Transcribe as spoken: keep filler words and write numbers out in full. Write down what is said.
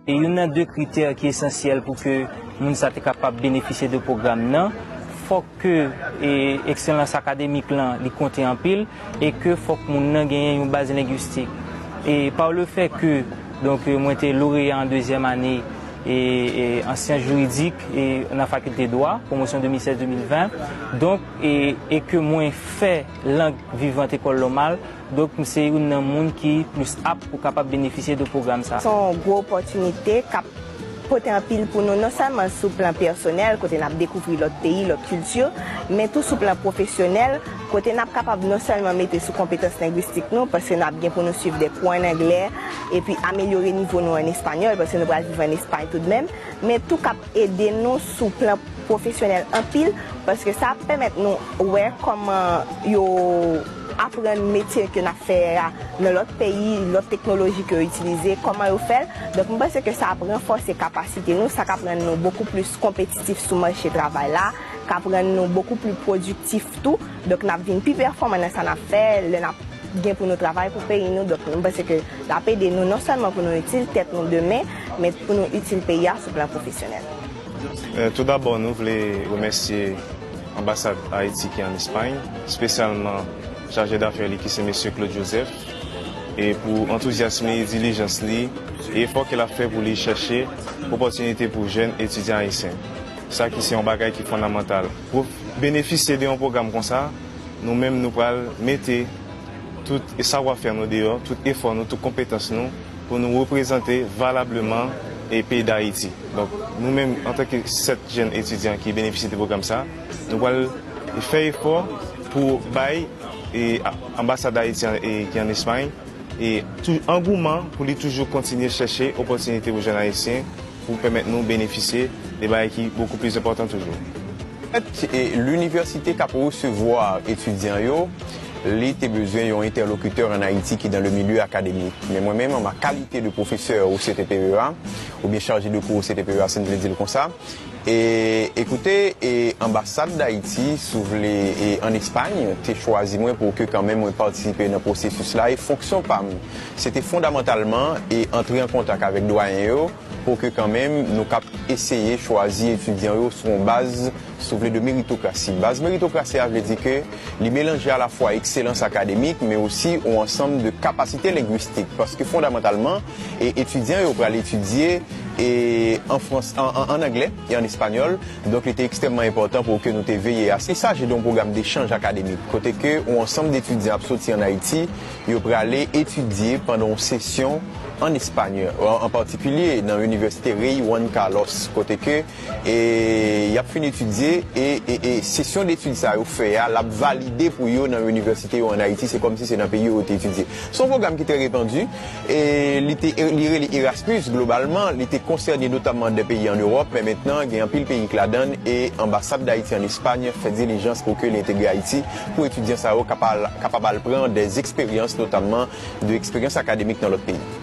E youn nan de kritè ki esansyèl pou ke moun sa te kapab benefisye de pwogram nan, fòk ke, e, ekselans akademik lan li konte anpil e ke fòk moun nan genyen yon baz lengwistik. E par le fait que, donk, mwen te loreya an dezyèm ane e, e, an syans jiridik e nan fakilte dwa, pwomosyon de mil sèz de mil ven, donk, e, e ke mwen fè lang vivant Ecole Normale, donk, m se youn nan moun ki plis ap pou kapab benefisye de pwogram sa. Se yon gwo opòtinite k ap pote anpil pou nou, non sèlman sou plan pèsonèl, kote n ap dekouvri lòt peyi, lòt kilti, men tou sou plan pwofesyonèl, kote n ap kapab non sèlman mete sou konpetans lengwistik nou, paske n ap gen pou nou swiv de kou ann anglè, epi amelyore nivo nou ann espanyòl, paske nou pral viv ann Espay toudmenm, men tou k ap ede nou sou plan pwofesyonèl anpil, paske sa ap pèmèt nou wè kòman yo aprann metye ke n ap fè a nan lòt peyi, lòt teknoloji ke yo itilize, kòman yo fè l. Donk, m panse ke sa ap ranfòse kapasite nou, sa k ap rann nou bokou plis konpetitif sou mache travay la, k ap rann nou bokou pli pwodiktif tou. Donk, n ap vin pi pèfòman nan sa n ap fè, lè n ap gen pou nou travay pou peyi nou. Donk, m panse ke l ap ede nou non sèlman pou nou itil tèt nou demen, men pou nou itil peyi a sou plan pwofesyonèl. Euh, Toudabò, nou vle remèsye Anbasad Ayiti ki ann Espay, espesyalman chaje dafè li ki se mesye Claude Joseph, e pou antouzyasm li, dilijans li, e efò ke l ap fè pou li chèche opòtinite pou jèn etidyan ayisyen. Sa ki se yon bagay ki fondamantal. Pou benefisye de yon pwogram konsa, nou menm nou pral mete tout savwafè nou deyò, tout efò nou, tout konpetans nou pou nou reprezante valableman e peyi Dayiti. Donk, nou menm, antanke sèt jèn etidyan ki benefisye de pwogram sa, nou pral fè efò pou bay e, a- anbasad Ayiti an- e, ki ann Espay e tou, angouman pou li toujou kontinye chèche opòtinite pou jèn ayisyen pou pèmèt nou benefisye de bagay ki bokou plis enpòtan toujou. Anfèt, e, linivèsite k ap resevwa etidyan yo, li te bezwen yon entèlokitè ann Ayiti ki dans le milieu académique. Men mwen menm, an ma kalite de pwofesè au C T P E A, oubyen chaje de kou au C T P E A, si n vle di l konsa, e, ekoute, e, anbasad Dayiti, si w vle, e, ann Espay, te chwazi mwen pou ke kanmenm mwen patisipe nan pwosesis la, e fonksyon pa m, se te fondamantalman, e, antre an kontak avèk dwayen yo, pou ke kanmenm nou kap eseye chwazi etidyan yo sou yon baz, si w vle, de meritokrasi. Baz meritokrasi a vle di ke li melanje alafwa ekselans akademik, men osi yon ansanm de kapasite lengwistik. Paske fondamantalman, e, etidyan yo pral etidye e an frans, an, an, an anglè e an espanyòl. Donk, li te ekstrèmman enpòtan pou ke nou te veye a. Li saje de yon pwogram dechanj akademik, kote ke yon ansanm de etidyan ap soti ann Ayiti, yo prale etidye pandan yon sesyon ann Espay, an, an patikilye nan inivèsite Rey Juan Carlos, kote ke e y ap fin etidye e, e, e sesyon detid sa yo fè a, l ap valide pou yo nan inivèsite yo ann Ayiti, se kòmsi se nan peyi yo yo te etidye. Se yon pwogram ki trè repandi, e li te, li rele Erasmus globalman, li te konsène notamman de peyi ann Ewòp, men mentnan gen anpil peyi k ladan l, e anbasad Dayiti ann Espay fè dilijans pou ke li entegre Ayiti, pou etidyan sa yo kapab, kapab al pran de eksperyans, notamman de eksperyans akademik nan lòt peyi.